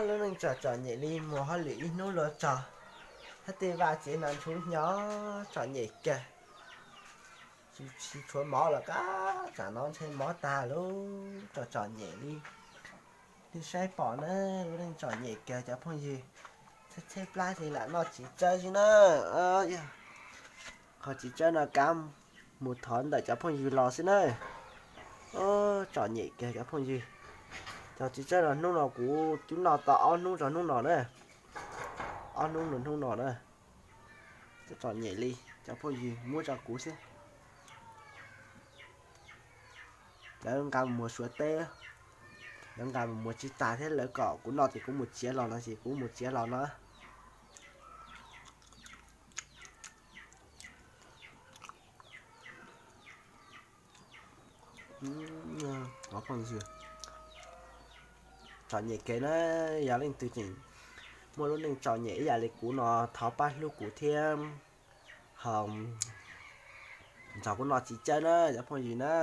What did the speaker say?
Lub neej txom txom nyem li mus hauj lwm ib hnub luag txog, thiab tej vaj tsev no ntshuv hnyo, txom nyem kawg. Tsis tshuav mov los kab tsam no ntshe mov tag lub, txom txom nyem li. Nej saib pom na, lub neej txom nyem kawg cov phooj ywg. Txheb txheb plab li lam noj txiv tsawb xwb na. Qhov txiv tsawb no kab mus thov ntawm cov phooj ywg los xwb na. Txom nyem kawg cov phooj ywg. Cov txiv tsawb no hnub no kuv twb noj tau ob hnub rau hnub no na. Ob hnub rau hnub no na. Txom nyem li, cov phooj ywg muab rau kuv xwb. Lawv nqa mus muag Suav teb, lawv nqa mus muag tsis tas thiab, lawv kom kuv noj ces kuv mus txiav los no ces kuv mus txiav los no. Txom nyem kev na, yog leej twg tseem muaj lub neej txom nyem ib yam li kuv no thov pab hlub kuv thiab, ho nrog kuv noj txiv tsawb na cov phooj ywg na.